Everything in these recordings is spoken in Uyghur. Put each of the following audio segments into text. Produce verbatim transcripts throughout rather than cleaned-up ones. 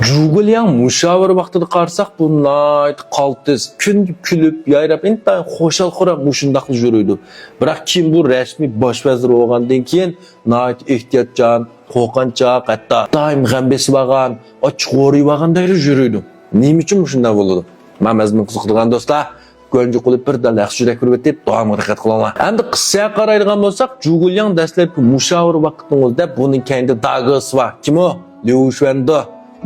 جۇگۇلياڭ مۇشاۋىرە ۋاقتىدا قارىساق، بۇ ناھايىتى قالتىس، كۈندە كۈلۈپ، يايراپ، ئىنتايىن خۇشال-خۇرام مۇشۇنداقلا يۈرىدۇ. بىراق كېيىن بۇ رەسمىي باش ۋەزىر بولغاندىن كېيىن ناھايىتى ئېھتىياتچان، قورقۇنچاق، ھەتتا دائىم غەم بېسىۋالغان، ئاچچىق ھورىۋالغاندەكلا يۈرىدۇ. نېمە ئۈچۈن مۇشۇنداق بولىدۇ؟ مانا مەزمۇن قىزىقىدىغان دوستلار، گۆنجە قىلىپ بىردەم ياخشى يۈرەك ئۇرۇۋېتىپ، داۋامىغا دىققەت قىلىڭلار. ئەمدى قىسسىگە قارايدىغان بولساق، جۇگۇلياڭ دەسلەپكى مۇشاۋىرە ۋاقتىڭىزدا بۇنىڭ كەينىدە داگېسى بار. كىم ئۇ؟ ليۇ شۈەندو،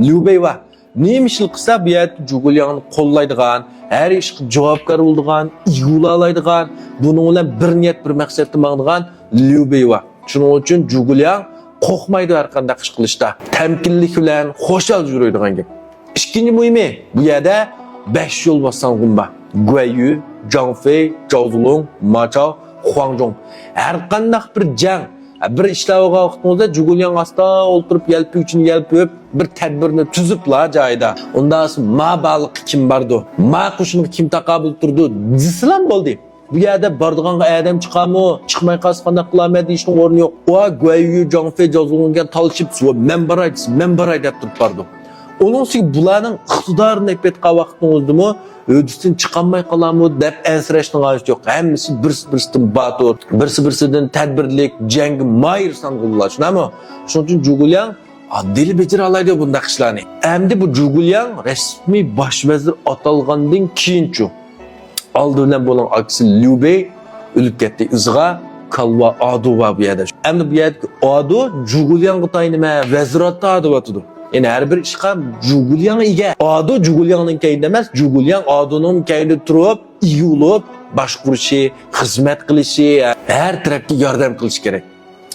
ليۇ بېي بار. نېمە ئىشلا قىلسا، بۇ يەردە جۇگۇلياڭنى قوللايدىغان، ھەر ئىشقا جاۋابكار بولىدىغان، ئىگە بولالايدىغان، بۇنىڭ بىلەن بىر نىيەت، بىر مەقسەتتە ماڭىدىغان ليۇ بېي بار. شۇنىڭ ئۈچۈن جۇگۇلياڭ قورقمايدۇ ھەر قانداق ئىش قىلىشتا. تەمكىنلىك بىلەن خۇشال يۈرىدىغان گەپ. ئىككىنچى مۇھىمى، بۇ يەردە بەش يولۋاس سانغۇن بار. گۇەييۈ، جاڭفېي، جاۋزۇلۇڭ، ماچاۋ، خۇاڭجۇڭ. ھەر قانداق بىر جەڭ، بىر ئىشلار بولغان ۋاقتىڭىزدا جۇگۇلياڭ ئاستا ئولتۇرۇپ، يەلپۈگىچىنى يەلپۈپ، بىر تەدبىرنى تۈزۈپلا جايىدا، ئۇنداق ما بارلىققا كىم بارىدۇ، ما قوشۇنغا كىم تاقابىل تۇرىدۇ دېسىلا بولدى. بۇ يەردە بارىدىغانغا ئادەم چىقارمۇ، چىقماي قالسا قانداق قىلارمەن دېيىشنىڭ ئورنى يوق. ئۇ گۇەييۈ، جاڭفېي، جاۋزۇلۇڭ كەلگەن تالىشىپ، مەن باراي دېسە، مەن باراي دەپ تۇرۇپ بارىدۇ. ئۇنىڭ ئۈستىگە بۇلارنىڭ ئىقتىدارىنى ئېلىپ ئېيتقان ۋاقتىڭىزدىمۇ، ھۆددىسىدىن چىقالماي قالارمۇ دەپ ئەنسىرەشنىڭ ھاجىتى يوق. ھەممىسى بىرسى-بىرسىدىن باتۇر، بىرسى-بىرسىدىن تەدبىرلىك، جەڭگە ماھىر سانغۇنلار، شۇنداقمۇ؟ شۇنىڭ ئۈچۈن جۇگۇلياڭ ئاددىيلا بېجىرەلەيدۇ بۇنداق ئىشلارنى. ئەمدى بۇ جۇگۇلياڭ رەسمىي باش ۋەزىر ئاتالغاندىن كېيىنچۇ؟ ئالدى بىلەن بۇنىڭ ئاكىسى ليۇ بېي ئۆلۈپ كەتتى، ئىزىغا كالۋا ئادۇ بار بۇ يەردە. ئەمدى بۇ يەردىكى ئادۇ جۇگۇلياڭغا تايىنىمەن، ۋەزىر ئاتا دەۋاتىدۇ. يەنى ھەر بىر ئىشقا جۇگۇلياڭ ئىگە. ئادۇ جۇگۇلياڭنىڭ كەينىدە ئەمەس، جۇگۇلياڭ ئادۇنىڭ كەينىدە تۇرۇپ، ئىگە بولۇپ، باشقۇرۇشى، خىزمەت قىلىشى، ھەر تەرەپكە ياردەم قىلىشى كېرەك.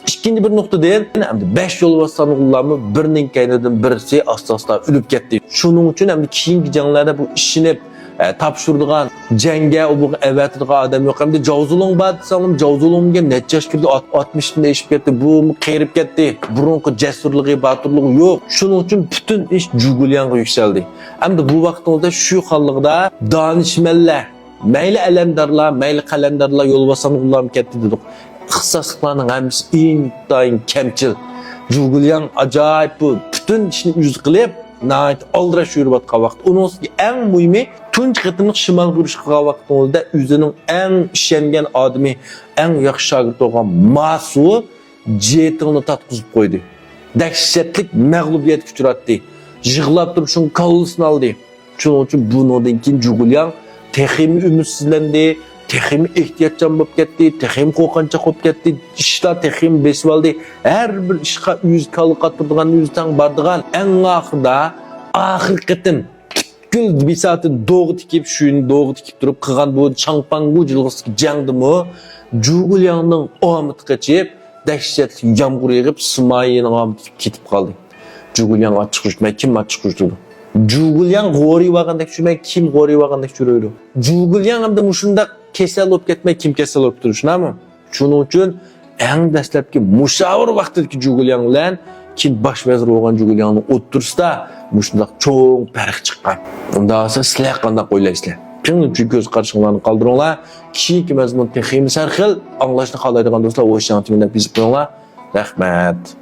ئىككىنچى بىر نۇقتىدىن، ئەمدى بەش يولۋاس سانغۇنلارمۇ بىرىنىڭ كەينىدىن بىرسى ئاستا-ئاستا ئۆلۈپ كەتتى. شۇنىڭ ئۈچۈن ئەمدى كېيىنكى جەڭلەردە بۇ ئىشىنىپ، ئە، تاپشۇرىدىغان، جەڭگە ئۇ بۇ ئەۋەتىدىغان ئادەم يوق. ئەمدى جاۋزۇلۇڭ بار دېسەڭلىمۇ، جاۋزۇلۇڭ دېگەن نەچچە ياش كىردى، ئات-، ئاتمىشتىن ئېشىپ كەتتى، بۇمۇ قېرىپ كەتتى. بۇرۇنقى جەسۇرلۇقى، باتۇرلۇقى يوق. شۇنىڭ ئۈچۈن پۈتۈن ئىش جۇگۇلياڭغا يۈكسەلدى. ئەمدى بۇ ۋاقتىڭىزدا شۇ خانلىقىدا دانىشمەنلەر، مەيلى ئەلەمدارلار، مەيلى قەلەمدارلار، يولۋاس سانغۇنلارمۇ كەتتى دېدۇق. ئىختىساسلىقلارنىڭ ھەممىسى ئىنتايىن كەمچىل. جۇگۇلياڭ ئاجايىپ بۇ پۈتۈن ئىشنى ئۆزى قىلىپ، ناھايىتى ئالدىراش يۈرۈۋاتقان ۋاقىت. ئۇنىڭ ئۈستىگە ئەڭ مۇھىمى، تۇنجى قېتىملىق شىمالغا ئۇرۇش قىلغان ۋاقتىڭىزدا ئۆزىنىڭ ئەڭ ئىشەنگەن ئادىمى، ئەڭ ياخشى شاگىرتى بولغان ماسۇ جېتىڭنى تارتقۇزۇپ قويدى. دەھشەتلىك مەغلۇبىيەتكە ئۇچراتتى. يىغلاپ تۇرۇپ شۇنىڭ كاللىسىنى ئالدى. شۇنىڭ ئۈچۈن بۇنىڭدىن كېيىن جۇگۇلياڭ تېخىمۇ ئۈمىدسىزلەندى، تېخىمۇ ئېھتىياتچان بولۇپ كەتتى، تېخىمۇ قورقۇنچاق بولۇپ كەتتى. ئىشلار تېخىمۇ بېسىۋالدى. ھەر بىر ئىشقا ئۆزى كاللا قاتۇرىدىغان، ئۆزى تەڭ بارىدىغان. ئەڭ ئاخىرىدا، ئاخىرقى قېتىم پۈتكۈل بىساتىنى دوغا تىكىپ، شۇيىنى دوغا تىكىپ تۇرۇپ قىلغان بۇ چاڭپاڭگۇ جىلغىسىدىكى جەڭدىمۇ جۇگۇلياڭنىڭ ئامىتى قېچىپ، دەھشەتلىك يامغۇر يېغىپ، سىمايىنىڭ ئامىتى كېتىپ قالدى. جۇگۇلياڭ ئاچچىق يۈرمەي، كىم ئاچچىق يۈرىدۇ؟ جۇگۇلياڭ غورىۋالغاندەك يۈرمەي، كىم غورىۋالغاندەك يۈرىدۇ؟ جۇگۇلياڭ ئەمدى مۇشۇنداق كېسەل بولۇپ كەتمەي، كىم كېسەل بولۇپ تۇرۇشۇنامۇ؟ شۇنىڭ ئۈچۈن ئەڭ دەسلەپكى مۇشاۋىر ۋاقتىدىكى جۇگۇلياڭ بىلەن كېيىن باش ۋەزىر بولغان جۇگۇلياڭنىڭ ئوتتۇرىسىدا مۇشۇنداق چوڭ پەرق چىققان. ئۇنداق بولسا سىلەر قانداق ئويلايسىلەر؟ كۆڭۈل ئۈچۈن كۆز قارىشىڭلارنى قالدۇرۇڭلار. كېيىنكى مەزمۇن تېخىمۇ سەرخىل. ئاڭلاشنى خالايدىغان دوستلار ۋوشياڭ تىۋىنى دەپ يېزىپ قويۇڭلار. رەھمەت.